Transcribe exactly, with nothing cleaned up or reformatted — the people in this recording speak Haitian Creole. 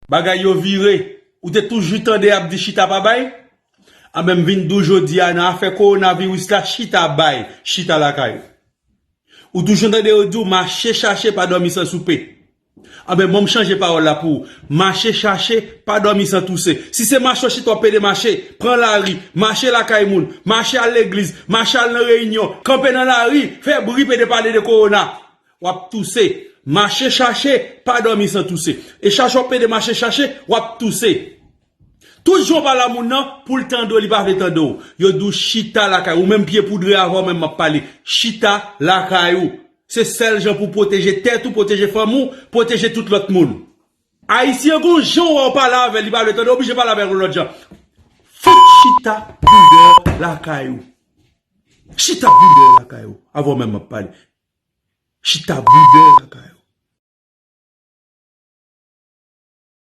Bagay yo vire. Ou te toujou tande y ap di chita pa bay? Anben, m vin di w jodi a, nan afè kowonaviris la, chita bay, chita lakay ou. Ou toujou tande yo di w mache chache, pa dòmi san soupe. Anben, bon, m chanje pawòl la pou ou. Mache chache, pa dòmi san touse. Si se mache w chita w ap pede mache, pran lari, mache lakay moun, mache al legliz, mache al nan reyinyon, kanpe nan lari, fè bri, pede pale de kowona. W ap touse. Mache chache, pa dòmi san touse. E chache w ap pede mache chache, w ap touse. Tout jan w pale a moun nan, pou l tande w, li pa vle tande w. Yo di w chita lakay ou, menm pye poudre avè w menm m ap pale. Chita lakay ou. Se sèl jan pou w pwoteje tèt ou, pwoteje fanmi w, pwoteje tout lòt moun. Ayisyen gon jan w wè w pale avè l, li pa vle tande w, oblije pale avè l yon lòt jan. Fout chita boudè lakay ou. Chita boudè lakay ou. Avè w menm m ap pale. Chita boudè lakay ou.